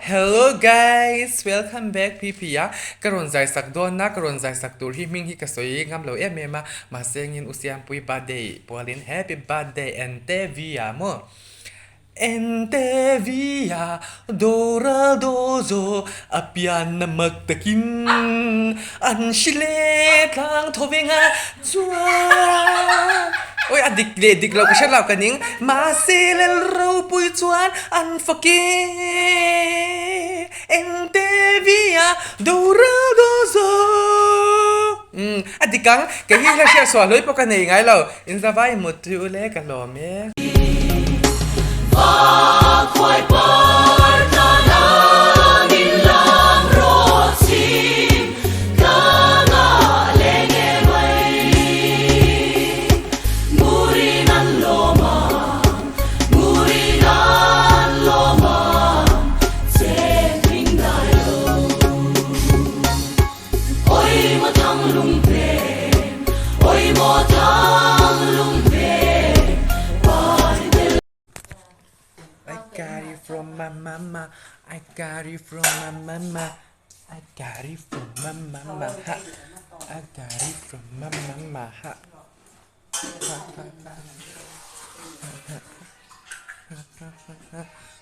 Hello guys, welcome back PP a ka rawn zai sak dawn a, ka rawn zai sak tur hi hming hi ka sawi ngam lo em em a, mahse engin u Siampui birthday pualin happy birthday Entevia maw Entevia Doraldozo a pianna mak takin an hri leh tlang tho veng a chuan Awi a dik leh dik loh ka hre lo ka ning mahse lel ropui chuan an fak e Engte via Doraldozo Umm a dik ang kei hi hla hriat suah hlui pawh ka nei ngai lo in zavai mut chu ule ka lawm e. I got it from my mama, I got it from my mama, I got it from my mama, ha. I got it from my mama, ha. Ha ha ha. Ha ha ha. Ha ha ha.